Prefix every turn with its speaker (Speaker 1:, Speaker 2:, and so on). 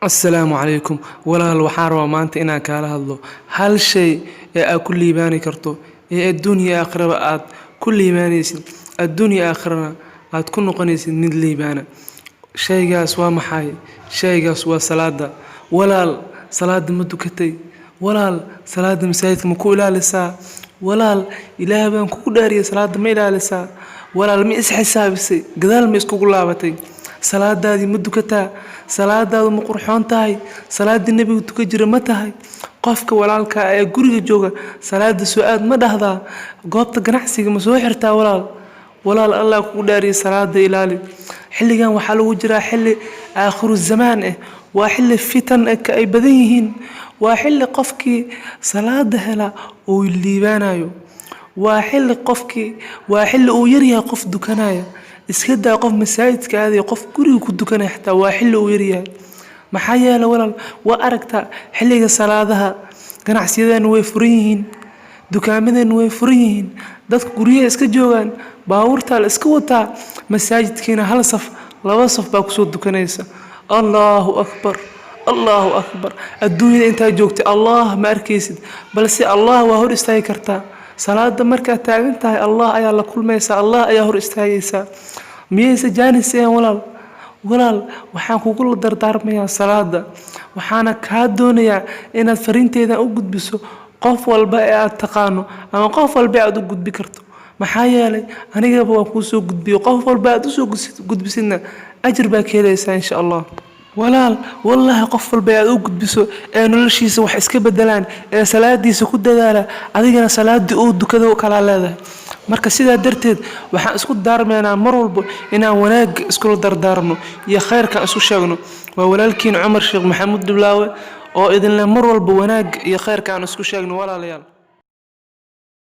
Speaker 1: Assalaamu calaykum walaal. Waxaan rabaa maanta inaan kaala hadlo hal shay ee aad ku liibaani karto, ee adduun iyo aakhiraba aad ku liibaanaysid, adduun iyo aakhirana aad ku noqonaysid mid liibaana. Shaygaas waa maxay? Shaygaas waa salaada. Walaal, salaada ma dukatay? Walaal, salaada masaajidka ma ku ilaalisaa? Walaal, Ilaah baan kugu dhaariyay, salaada ma ilaalisaa? Walaal, ma isxisaabisay? Gadaal ma iskugu laabatay? Salaadaadii ma dukataa? Salaadaadu ma qurxoon tahay? Salaadii Nebigu tukan jira ma tahay? Qofka walaalka ee guriga jooga salaada soo aad ma dhahdaa? Goobta ganacsiga ma soo xirtaa? Walaal, walaal, Allah kugu dhaariyay, salaada ilaali. Xilligan waxaa lagu jiraa xilli aakhiru zamaan ah. Waa xilli fitan ay badan yihiin. Waa xilli qofkii salaada hela uu liibaanayo. Waa xilli qofkii, waa xilli uu yaryahay qof dukanaya. Iska daa qof masaajidka aadaya, qof guriga ku dukanaya xitaa waa xilli uu yaryahay. Maxaa yeelay, walaal, waa aragtaa xilliga salaadaha ganacsiyadeenu way furan yihiin, dukaamadeennu way furan yihiin, dadka guryaha iska joogaan, baabuurtaa la iska wataa, masaajidkiina hal saf, laba saf baa kusoo dukanaysa. Allahu akbar, Allahu akbar! Adduunyada intaa joogtay Allah ma arkaysid, balse Allah waa hor istaagi kartaa. Salaada markaad taagan tahay, Allah ayaa la kulmaysaa, Allah ayaa hor istaagaysaa. Miyayse jaanis ahayn, walaal? Walaal, waxaan kugula dardaarmayaa salaada, waxaana kaa doonayaa inaad fariinteedan u gudbiso qof walba ee aad taqaano ama qof walba ee aad u gudbi karto. Maxaa yeelay, anigaba waan kuu soo gudbiyo. Qof walba aad usoo gudbisidna ajir baa ka helaysaa, insha Allah. Walaal, wallaahi, qof walba aad u gudbiso ee noloshiisa wax iska bedelaan ee salaadiisa ku dadaala, adigana salaadii uu dukada kalaa leedahay. Marka sidaa darteed waxaan isku daarmaynaa mar walba inaan wanaag iskula dardaarno iyo khayrkaan isu sheegno. Waa walaalkiin Cumar Sheekh Maxamuud Dhiblaawe oo idinleh mar walba wanaag iyo khayrka aan isku sheegno, walaalayaal.